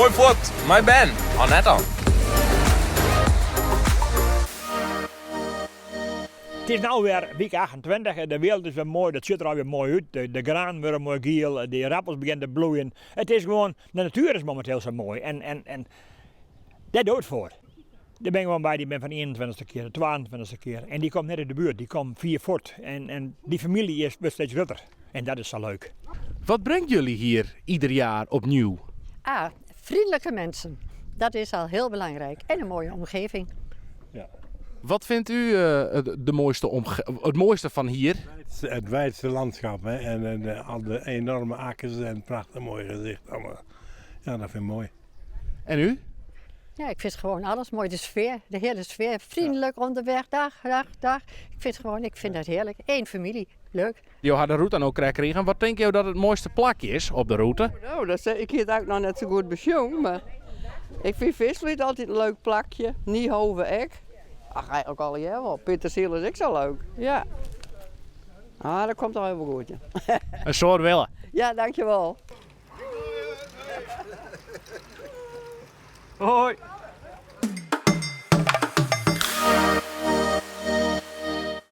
Moai fuort, mei bern, of net dan? It is no wer wike 28 en de wereld is wer moai, dat sjocht der alwer moai út. De, de granen wurde moai giel, de rappels begjinne te bloeien. It is gewoan, de natuer is mominteel sa moai en, en, en dêr do it foar. Der binne gewoan by, dy binne fan 21ste kear, de 22ste kear. En dy komt net út de buert, dy komt fier fuort. En, en dy famylje is, wurdt steeds grutter. En dat is sa leuk. Wat brengt jullie hier ieder jaar opnieuw? Ah, vriendelijke mensen. Dat is al heel belangrijk. En een mooie omgeving. Ja. Wat vindt u uh, de mooiste het mooiste van hier? Het wijdse landschap hè? en, en de, al de enorme akkers en prachtig mooi gezicht. Allemaal. Ja, dat vind ik mooi. En u? Ja, ik vind gewoon alles mooi. De sfeer, de hele sfeer. Vriendelijk ja. onderweg, dag, dag, dag. Ik vind gewoon, ik vind dat heerlijk. Eén familie, leuk. Jo ha de rûte no krekt krigen. Wat tinke jo dat it moaiste plak is op de rûte? No, dat, ik hie it ek noch net sa goed besjoen, mar ik fyn Visvliet altyd in leuk plakje. Niehove ek. Ach, eigentlik allegear wol. Pitersyl is ek sa leuk. Ja. Ah, dat komt al hiel goed. Ja. In soad wille. Ja, dankjewol. Hoi.